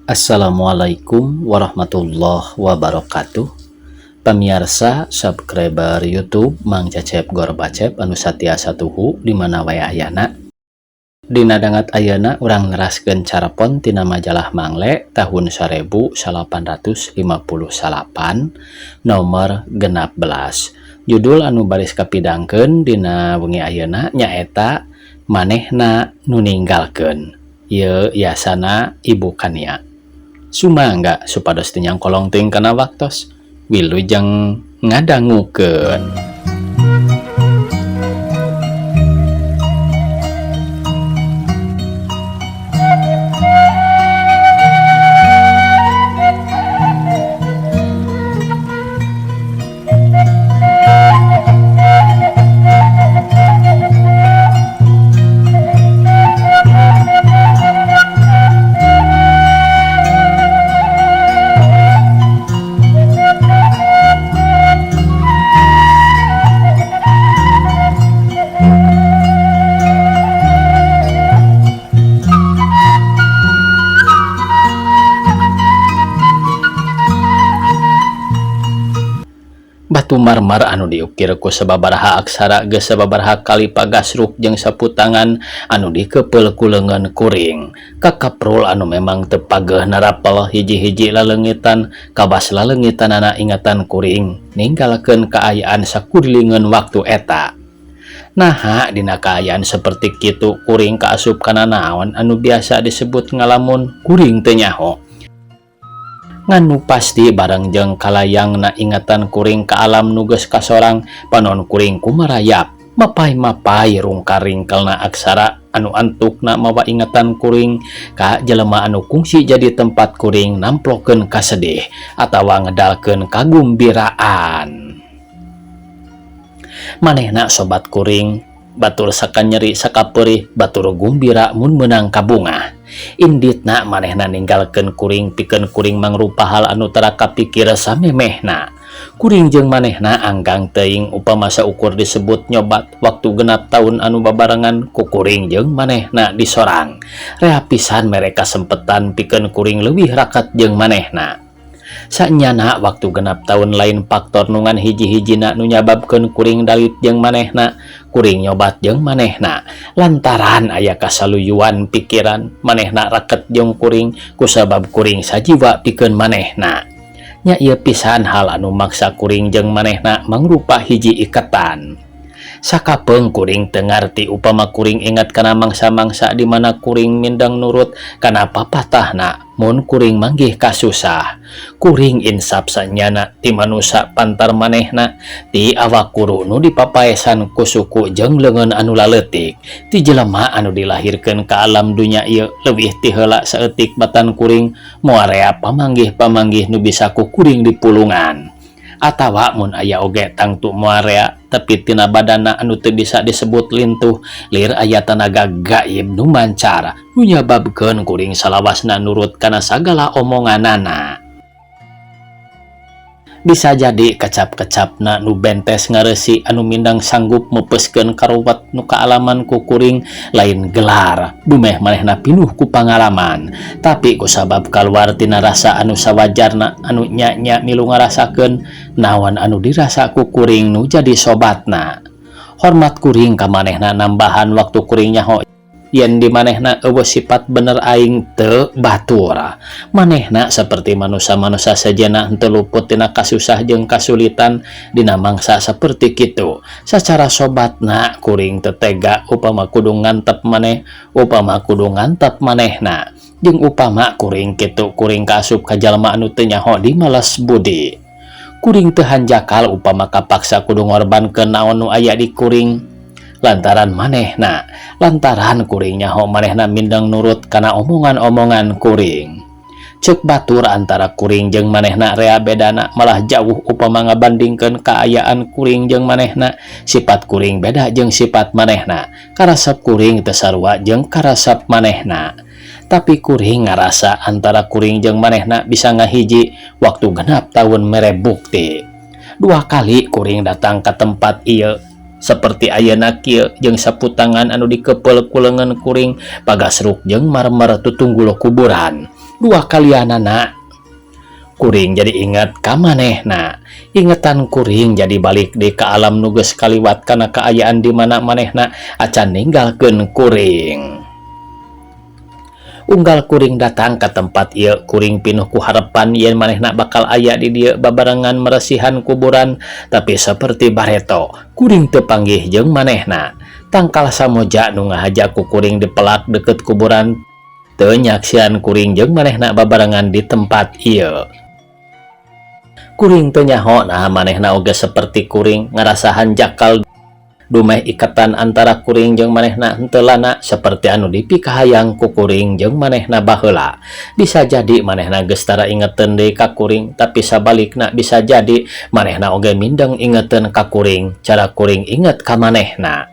Assalamualaikum warahmatullahi wabarakatuh. Pamiarsa subscriber YouTube Mang Cecep Gorbacep anu satia satuhu di mana wae ayana. Dina dangat ayeuna urang neraskeun carepon tina majalah Mangle tahun 1858 nomor 16. Judul anu baris kapidangkeun dina wengi ayeuna nyaeta Manehna Nu Ninggalkeun. Ieu yasana Ibu Kania. Sumangga supados teu nyangkolong teuing kana waktos. Wilujeng ngadangukeun. Batu marmar anu diukir ku sababaraha aksara geus sababaraha kali pagasruk jeung sapu tangan anu dikepeul ku leungeun kuring. Kakaprul anu memang teu pageuh narapel hiji-hiji laleungitan kabas laleungitanana ingatan kuring ninggalkeun kaayaan sakurilingeun waktu eta. Naha dina kaayaan seperti kitu kuring kaasup kana naon anu biasa disebut ngalamun kuring teu nyaho. Ngan nu pasti bareng jeung kalayangna ingatan kuring ka alam nu geus kasorang panon kuring kumarayap mapay-mapay rungka-ringkelna aksara anu antukna mawa ingatan kuring ka jelema anu kungsi jadi tempat kuring namplokeun kasedih atawa ngedalkeun kagumbiraan. Manehna sobat kuring batur sakanyeri sakapeurih batur gumbira mun meunang kabungah. Inditna manehna ninggalkeun kuring pikeun kuring mangrupa hal anu tara kapikir samemehna. Kuring jeung manehna anggang teuing upama saukur disebut nyobat waktu genap taun anu babarengan ku kuring jeung manehna disorang. Rea pisan mere kasempetan pikeun kuring leuwih raket jeung manehna. Sanyana waktu genap taun lain faktor nu ngan hiji-hijina nu nyababkeun kuring dalit jeung manehna, kuring nyobat jeung manehna. Lantaran aya kasaluyuan pikiran manehna raket jeung kuring kusabab kuring sajiwa pikeun manehna. Nya ieu pisan hal anu maksa kuring jeung manehna mangrupa hiji iketan. Sakapeung kuring teu ngarti upama kuring ingat kana mangsa-mangsa di mana kuring mindeng nurut kana papatahna mun kuring manggih kasusah. Kuring insap sanyana ti manusa pantar manehna ti awak kuru nu dipapaesan ku suku jeung leungeun anu laleutik ti jelema anu dilahirkeun ka alam dunya ieu leuwih ti heula saeutik batan kuring moal rea pamanggih-pamanggih nu bisa ku kuring dipulungan. Atawa mun aya oge tangtu moal rea tepi tina badana anu teu bisa disebut lintuh lir aya tanaga gaib nu mancar nu nyababkeun kuring salawasna nurut kana sagala omonganana. Bisa jadi kecap-kecapna nu bentes ngareusi anu mindang sanggup meupeuskeun karuwet nu kaalaman ku kuring lain gelar dumeh manehna pinuh ku pangalaman tapi kusabab kaluar tina rasa anu sawajarna anu nya-nya milu ngarasakeun naon anu dirasa ku kuring nu jadi sobatna. Hormat kuring ka manehna nambahan waktu kuring nyaho yen di manehna eueuh sifat bener aing teu batur. Manehna seperti manusa-manusa sejenna henteu luput tina kasusah jeung kasulitan dina mangsa seperti kitu. Sacara sobatna kuring teu tega upama kudu ngantep maneh, upama kudu ngantep manehna. Jeung upama kuring kitu kuring kaasup ka jalma anu teu nyaho di males budi. Kuring teu hanjakal upama kapaksa kudu ngorbankeun naon nu aya di kuring. Lantaran manehna, lantaran kuring nyaho manehna mindeng nurut kana omongan-omongan kuring. Ceuk batur antara kuring jeung manehna rea bedana malah jauh upama ngabandingkeun kaayaan kuring jeung manehna, sifat kuring beda jeung sifat manehna, karasep kuring teu sarua jeung karasep manehna. Tapi kuring ngarasa antara kuring jeung manehna bisa ngahiji waktu genap taun mere bukti. Dua kali kuring datang ka tempat ieu seperti ayeuna kieu jeung sapu tangan anu dikepeul ku leungeun kuring pagasruk jeung marmer tutunggul kuburan. Dua kalianana. Kuring jadi inget ka manehna. Ingetan kuring jadi balik deui ka alam nu geus kaliwat kana kaayaan di mana manehna acan ninggalkeun kuring. Unggal kuring datang ka tempat ieu kuring pinuh ku harepan yen manehna bakal aya di dieu babarengan meresihan kuburan, tapi seperti bareto kuring teu panggih jeung manehna. Tangkal samoja nu ngahaja ku kuring dipelak deukeut kuburan teu nyaksian kuring jeung manehna babarengan di tempat ieu. Kuring teu nyaho naha manehna oge seperti kuring ngarasa hanjakal dumeh ikatan antara kuring jeung manehna henteu lana seperti anu dipikahayang ku kuring jeung manehna baheula. Bisa jadi manehna geus tara ingeteun deui ka kuring, tapi sabalikna bisa jadi manehna oge mindeng ingeteun ka kuring cara kuring inget ka manehna.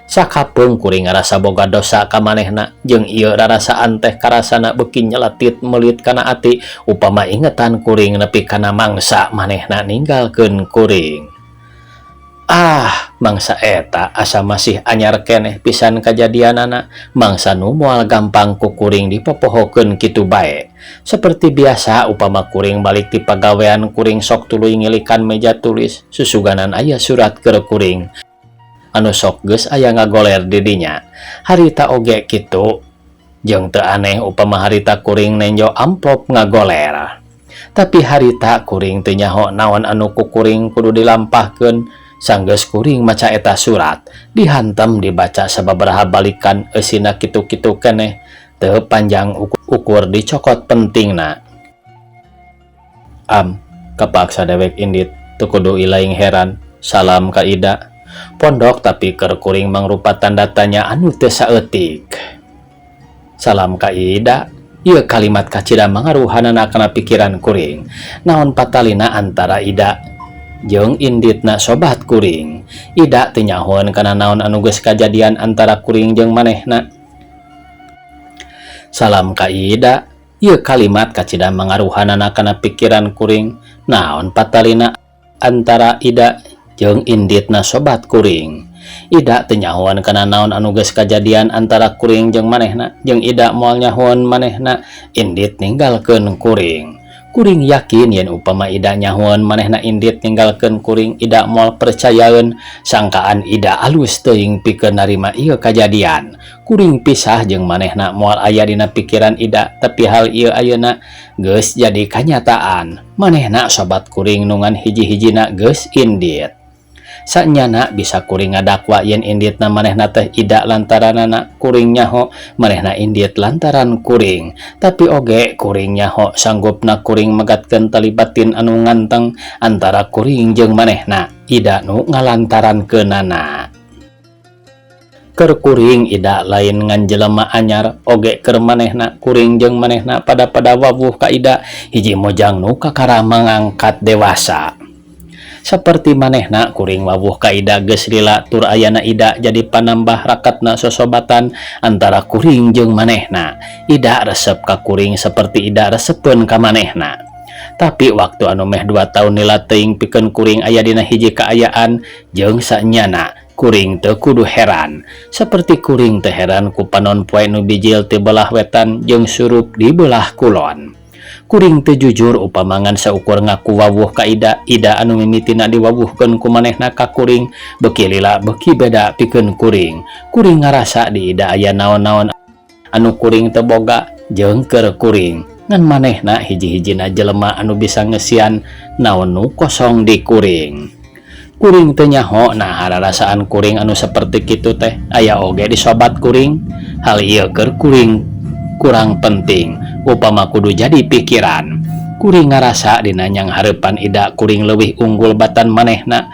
Sakapeung kuring ngarasa boga dosa ka manehna jeung ieu rarasaan teh karasana beuki nyeletit meulit kana ati upama ingetan kuring nepi kana mangsa manehna ninggalkeun kuring. Ah, mangsa eta asa masih anyar keneh pisan kajadianana, mangsa nu moal gampang ku kuring dipopohokeun kitu bae. Seperti biasa upama kuring balik ti pagawean kuring sok tuluy ngilikan meja tulis susuganan aya surat keur kuring anu sok geus aya ngagoler di dinya. Harita oge kitu jeung teu aneh upama harita kuring nenjo amplop ngagoler. Tapi harita kuring teu nyaho naon anu ku kuring kudu dilampahkeun. Sanggeus kuring maca eta surat, dihantem dibaca sababaraha balikan eusina kitu-kitu keneh, teu panjang ukur dicokot pentingna. Am, kapaksa dewek indit, teu kudu ilaing heran, salam ka Ida. Pondok tapi keur kuring mangrupa tanda tanya anu teu saeutik. Salam ka Ida, ieu kalimat kacida mangaruhanana kana pikiran kuring. Naon patalina antara Ida jeung inditna sobat kuring. Ida teu nyahoeun kana naon anu geus kajadian antara kuring jeung manehna. Salam ka Ida, ieu kalimat kacida mangaruhanana kana pikiran kuring. Naon patalina antara Ida jeung inditna sobat kuring. Ida teu nyahoeun kana naon anu geus kajadian antara kuring jeung manehna, jeung Ida moal nyahoeun manehna indit ninggalkeun kuring. Kuring yakin yen upama Ida nyahoeun manehna indit ninggalkeun kuring, Ida moal percayaeun. Sangkaan Ida alus teuing pikeun narima ieu kajadian. Kuring pisah jeung manehna moal aya dina pikiran Ida, tapi hal ieu ayeuna geus jadi kanyataan. Manehna sobat kuring nu ngan hiji-hijina geus indit. Sanyana bisa kuring ngadakwa yen inditna manehna teh Ida lantaranana kuring nyaho manehna indit lantaran kuring. Tapi oge kuring nyaho sanggupna kuring megatkeun tali batin anu nganteng antara kuring jeung manehna Ida nu ngalantarankeunana. Keur kuring Ida lain ngan jelema anyar oge keur manehna kuring jeung manehna pada-pada wawuh ka Ida hiji mojang nu kakara mangangkat dewasa. Seperti manehna kuring wawuh ka Ida geus lila tur ayana Ida jadi panambah rakatna sosobatan antara kuring jeung manehna. Ida resep ka kuring seperti Ida resepeun ka manehna. Tapi waktu anu meh 2 tahun lila teuing pikeun kuring aya dina hiji kaayaan jeung sanyana kuring teu kudu heran. Seperti kuring teu heran ku panon poe nu bijil ti belah wetan jeung surup di belah kulon. Kuring teu jujur upama ngan saukur ngaku wawuh ka Ida, Ida anu mimitina diwawuhkeun ku manehna ka kuring, beuki lila beuki beda pikeun kuring. Kuring ngarasa di Ida aya naon-naon anu kuring teu boga jeung keur kuring. Ngan manehna hiji-hijina jelema anu bisa ngesian naon nu kosong di kuring. Kuring teu nyaho nah rarasaan kuring anu saperti kitu teh aya oge di sobat kuring. Hal ieu keur kuring kurang penting upama kudu jadi pikiran. Kuring ngarasa dina nyanghareupan Ida kuring leuwih unggul batan manehna.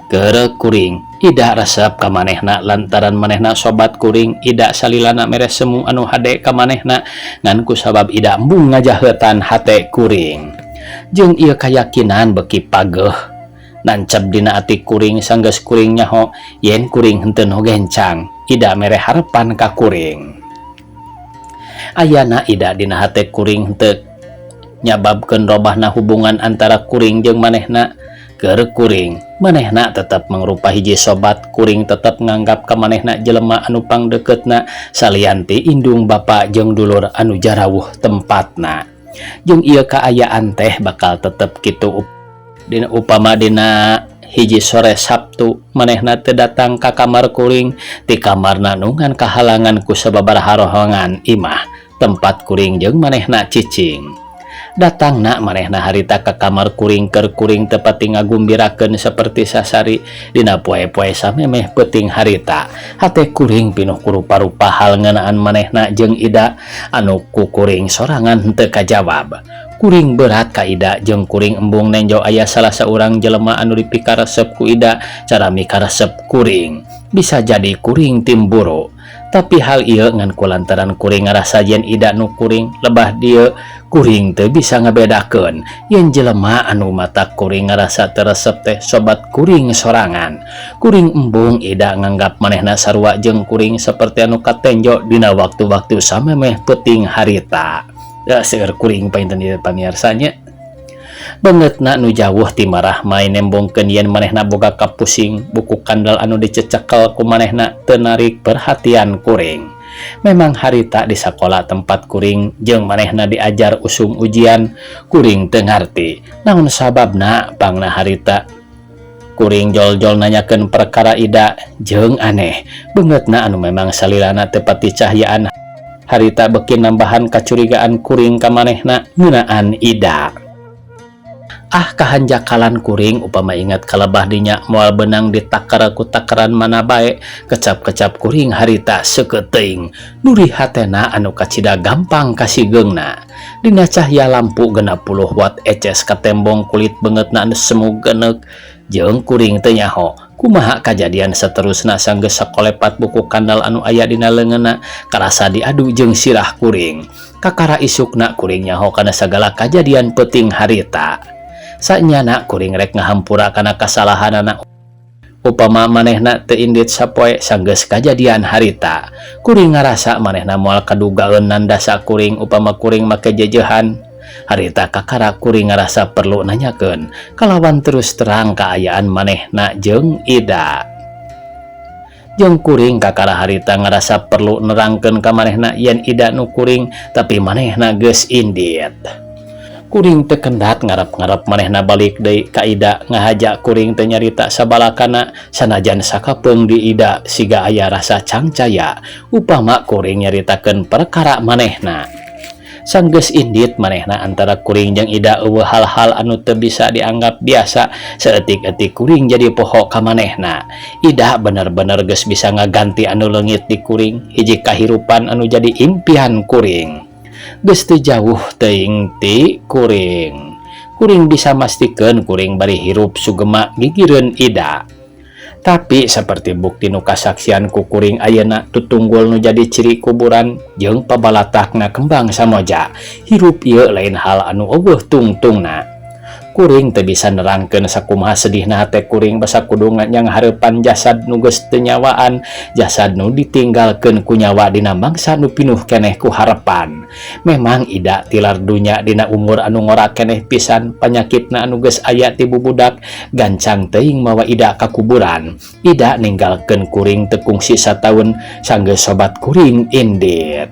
Keur kuring Ida resep ka manehna lantaran manehna sobat kuring. Ida salilana mere semu anu hade ka manehna ngan kusabab Ida embung ngajaheutan hate kuring. Jeung ieu kayakinan beuki pageuh nancep dina ati kuring sanggeus kuring nyaho yen kuring henteu nu gencang. Ida mere harepan ka kuring. Ayana Ida dina hate kuring henteu nyababkeun robahna hubungan antara kuring jeung manehna. Keur kuring, manehna tetep mangrupa hiji sobat. Kuring tetep nganggap ka manehna jelema anu pangdeukeutna salian ti indung bapa jeung dulur anu jarawuh tempatna. Jeung ieu kaayaan teh bakal tetep kitu dina upama dina hiji sore Sabtu manehna teu datang ka kamar kuring ti kamarna nu ngan kahalangan ku sababaraha rohangan imah tempat kuring jeung manehna cicing. Datangna manehna harita ka kamar kuring keur kuring teu pati ngagumbirakeun saperti sasari dina poe-poe samemeh peuting harita. Hate kuring pinuh ku rupa-rupa hal ngeunaan manehna jeung Ida anu ku kuring sorangan henteu kajawab. Kuring berat ka Ida jeung kuring embung nenjo aya salah saurang jelema anu dipikaresep ku Ida cara mikaresep kuring. Bisa jadi kuring timburu. Tapi hal ieu ngan kulantaran kuring ngarasa yen Ida nu kuring lebah dieu. Kuring teu bisa ngabedakeun yen jelema anu mata kuring ngarasa teu resep teh sobat kuring sorangan. Kuring embung Ida nganggap manehna sarua jeung kuring saperti anu katenjo dina waktu-waktu samemeh peuting harita. Seueur kuring painten ieu pamiarsa nya. Beungeutna nu jauh ti marah mai nembongkeun yen manehna boga kapusing. Buku kandel anu dicecekel ku manehna teu narik perhatian kuring. Memang harita di sakola tempat kuring jeung manehna diajar usum ujian. Kuring teu ngarti naon sababna pangna harita kuring jol-jol nanyakeun perkara Ida. Jeung aneh, beungeutna anu memang salilana teu pati cahyaan harita beuki nambahan kacurigaan kuring ka manehna ngeunaan Ida. Ah, kahanjakalan kuring upama ingat kalebah dinya moal beunang ditakar ku takaran mana bae. Kecap-kecap kuring harita seukeuh teuing nuri hatena anu kacida gampang kasigeungna. Dina cahya lampu 60 watt eces katembong kulit beungeutna anu semu geneuk. Jeung kuring teu nyaho kumaha kajadian saterusna sanggeus sakolepat buku kandal anu aya dina leungeunna karasa diadu jeung sirah kuring. Kakara isukna kuring nyaho kana sagala kajadian peuting harita. Sanyana kuring rek ngahampura kana kasalahanana upama manehna teu indit sapoe sanggeus kajadian harita. Kuring ngarasa manehna moal kadugaeun nandasa kuring upama kuring make jejehan harita. Kakara kuring ngarasa perlu nanyakeun kalawan terus terang kaayaan manehna jeung Ida. Jeung kuring kakara harita ngarasa perlu nerangkeun ka manehna yen Ida nu kuring, tapi manehna geus indit. Kuring teu kendat ngarep-ngarep manehna balik deui ka Ida. Ngahaja kuring teu nyarita sabalakana, sanajan sakapeung di Ida siga aya rasa cangcaya upama kuring nyaritakeun perkara manehna. Sanggeus indit manehna, antara kuring jeung Ida euweuh hal-hal anu teu bisa dianggap biasa. Saeutik-eutik kuring jadi poho ka manehna. Ida bener-bener geus bisa ngaganti anu leungit di kuring, hiji kahirupan anu jadi impian kuring. Geus teu jauh teuing ti kuring. Kuring bisa mastikeun kuring bari hirup sugema gigireun Ida. Tapi seperti bukti nu kasaksian ku kuring ayeuna, tutunggul nu jadi ciri kuburan jeung pabalatakna kembang samoja, hirup ieu lain hal anu euweuh tungtungna. Kuring teu bisa nerangkeun sakumaha sedihna hate kuring basa kudu nyanghareupan jasad nu geus teu nyawaan, jasad nu ditinggalkeun ku nyawa dina mangsa nu pinuh keneh ku harepan. Memang Ida tilar dunya dina umur anu ngora keneh pisan. Panyakitna anu geus aya ti bubudak gancang teuing mawa Ida ka kuburan. Ida ninggalkeun kuring teu kungsi sataun sanggeus sobat kuring indit.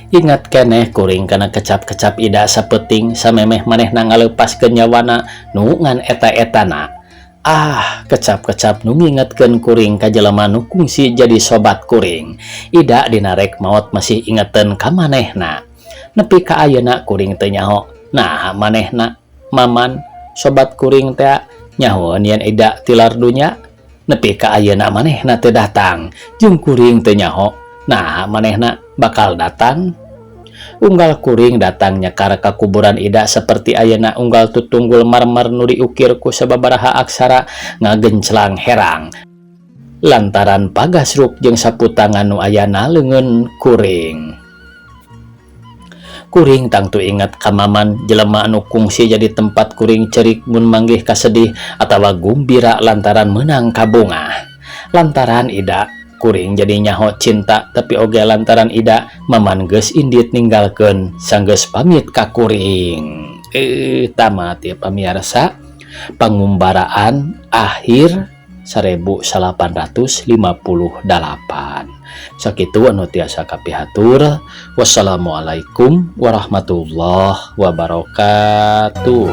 Ingat keneh kuring kana kecap-kecap Ida sapeuting samemeh manehna ngalepaskeun nyawana nu ngan eta-etana. Ah, kecap-kecap nu ngingetkeun kuring ka jelema nu kungsi jadi sobat kuring. Ida dina rek maot masih ingeteun ka manehna. Nepi ka ayeuna kuring teu nyaho naha manehna, Maman, sobat kuring teh, nyahoeun yen Ida tilar dunya. Nepi ka ayeuna manehna teu datang jeung kuring teu nyaho naha manehna bakal datang. Unggal kuring datang nyekar ka kuburan Ida seperti ayeuna, unggal tutunggul marmer nu diukir ku sababaraha aksara ngagenclang herang lantaran pagasruk jeung sapu tangan nu ayana leungeun kuring. Kuring tangtu ingat ka Maman, jelema anu kungsi jadi tempat kuring cerik mun manggih kasedih atawa gumbira lantaran meunang kabungah. Lantaran Ida kuring jadi nyaho cinta, tapi oge lantaran Ida, Maman geus indit ninggalkeun sanggeus pamit ka kuring. Tamat ya, pamiarsa, pangumbaraan akhir 1858. Sakitu anu tiasa kapihatur. Wassalamualaikum warahmatullahi wabarakatuh.